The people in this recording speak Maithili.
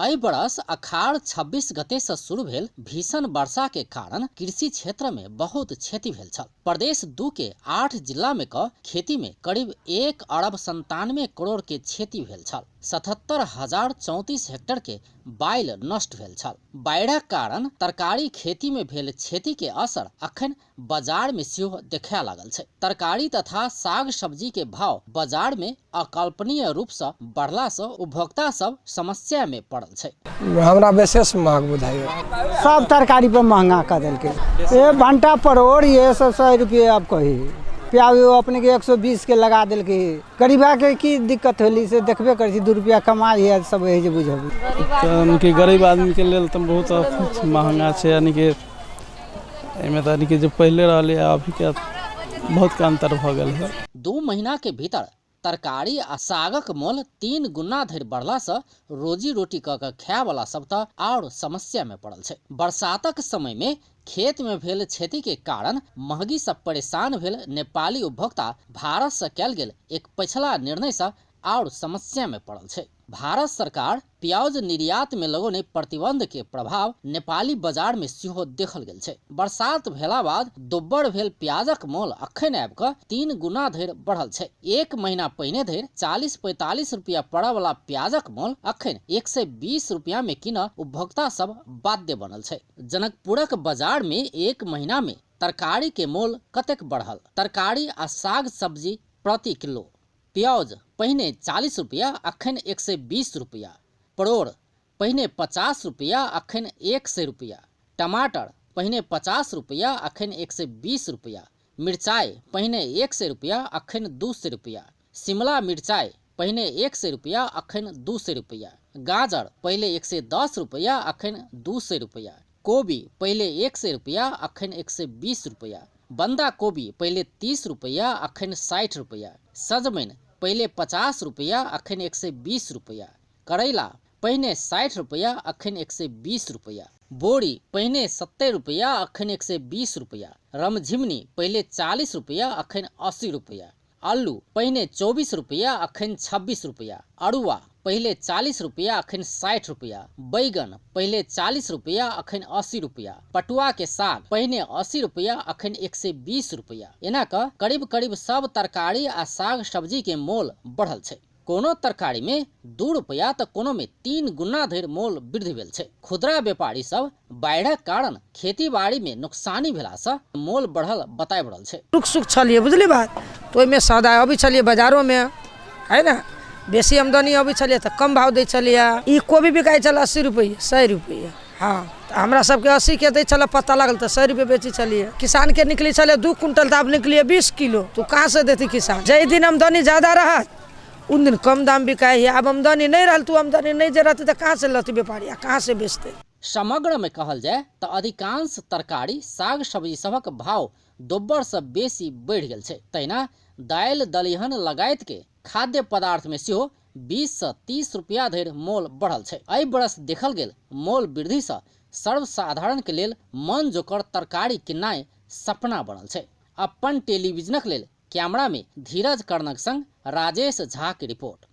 एहि बरस अखाड़ 26 गते से शुरू भेल भीषण वर्षा के कारण कृषि क्षेत्र में बहुत क्षति भेल छल। प्रदेश 2 के 8 जिला में क खेती में करीब 1 अरब 97 करोड़ के क्षति भेल छल। 77,034 हेक्टर के बाइल नष्ट भेल छल। बाढ़िक कारण तरकारी खेती में भेल क्षति के असर अखन बाजार में सेहो देखाय लागल छै। तरकारी तथा साग सब्जी के भाव बाजार में अकल्पनीय रूप से बढ़ला से उपभोक्ता सब समस्या में पड़ल छै। हमरा विशेष महग बुझाइए। सब तरकारी पर महंगा कऽ देलकै। ए भंटा परोड़ ये सब 100 रुपये आब कही, प्याज अपने के 120 के लगा देलकै। गरीबा के की दिक्कत होली से देखबे करै छी, 2 रुपया कमाइ है सब यही जे बुझबै। तऽ यानी कि गरीब आदमीके लेल तऽ बहुत महंगा छै, यानी कि एहिमे तऽ यानी कि जे पहिले रहलै अभीके बहुतके अन्तर भऽ गेल है। 2 महीना के भीतर तरकारी आ सागक मोल 3 गुना धरि बढ़ला से रोजी रोटी कऽ के खाय वाला सब तऽ और समस्या में पड़ल छै। बरसातक समय में खेत में भेल क्षति के कारण महगी से परेशान भेल नेपाली उपभोक्ता भारत से कयल गेल एक पछिला निर्णय से और समस्या में पड़ल छै। भारत सरकार प्याज निर्यात में लगौने प्रतिबंध के प्रभाव नेपाली बाजार में सेहो देखल गेल छै। बरसात भेला बाद दोब्बर भेल प्याजक मोल अखन आबि कऽ 3 गुना धरि बढ़ल छै। 1 महीना पहिने धरि 40-45 रुपया पड़य वाला प्याजक मोल अखन 120 रुपया में कीनऽ उपभोक्ता सब बाध्य बनल छै। जनकपुरक बाजार में 1 महीना में तरकारी के मोल कतेक बढ़ल? तरकारी आ साग सब्जी प्रति किलो प्याज पहिने 40 रुपया अखन 120 रुपया, परोड़ पहिने 50 रुपया अखन 100 रुपया, टमाटर पहिने 50 रुपया अखन 120 रुपया, मिरचाइ पहिने 100 रुपया अखन 200 रुपया, शिमला मिरचाइ पहिने 100 रुपया अखन 200 रुपया, गाजर पहिले 110 रुपया अखन 200 रुपया, कोबी पहिले 100 रुपया अखन 120 रुपया, बंदा कोबी पहिले 30 रुपया अखन 60 रुपया, सजमनि पहिले 50 रुपया अखन 120 रुपया, करैला पहिने 60 रुपया अखन 120 रुपया, बोरी पहिने 70 रुपया अखन 120 रुपया, रमझिमनी पहिले 40 रुपया अखन 80 रुपया, आलू पहिने 24 रुपया अखन 26 रुपया, अरुआ पहिले 40 रुपया अखन 60 रुपया, बैगन पहिले 40 रुपया अखन 80 रुपया, पटुआ के साग पहिने 80 रुपया अखन 120 रुपया। एना क करीब करीब सब तरकारी आ साग सब्जी के मोल बढ़ल छै। कोनो तरकारी में 2 रुपया तऽ कोनो में 3 गुना धरि मोल वृद्धि भेल छै। खुदरा व्यापारी सब बाढ़िक कारण खेती बाड़ी में नुकसानी भेला से मोल बढ़ल बताबि रहल छै। दुख सुख छलियै, बुझली बात, तऽ ओहिमे सौदा अबै छलियै बाजारोमे है ने, बेसी आमदनी अबै छलियै तऽ कम भाव दै छलियै। ई कोबी बिकाइ छलै 80 रुपैए 100 रुपैए, हँ तऽ हमरा सबके 80के दै छलै, पता लागल तऽ 100 रुपैए बेचै छलियै। किसानके निकलै छलै 2 क्विंटल तऽ आब निकलियै 20 किलो, तऽ ओ कहाँसँ देतै किसान? जाहि दिन आमदनी जादा रहत उन दिन कम दाम बिकाइ है, आब आमदनी नहि रहल तऽ ओ आमदनी नहि जे रहतै तऽ कहाँसँ लतै व्यापारी आ कहाँसँ बेचतै? समग्र में कहल जाय तऽ अधिकांश तरकारी साग सब्जी सभक भाव दोब्बर से बेसी बढ़ि गेल छै। तहिना दालि दलिहन लगायत के खाद्य पदार्थ में सेहो 20 से 30 रुपया धरि मोल बढ़ल छै। एहि बरस देखल गेल मोल वृद्धि से सर्वसाधारण के लेल मन जोकर तरकारी किननाइ सपना बनल छै। अपन टेलीविजनक लेल कैमरा में धीरज कर्णक संग राजेश झा के रिपोर्ट।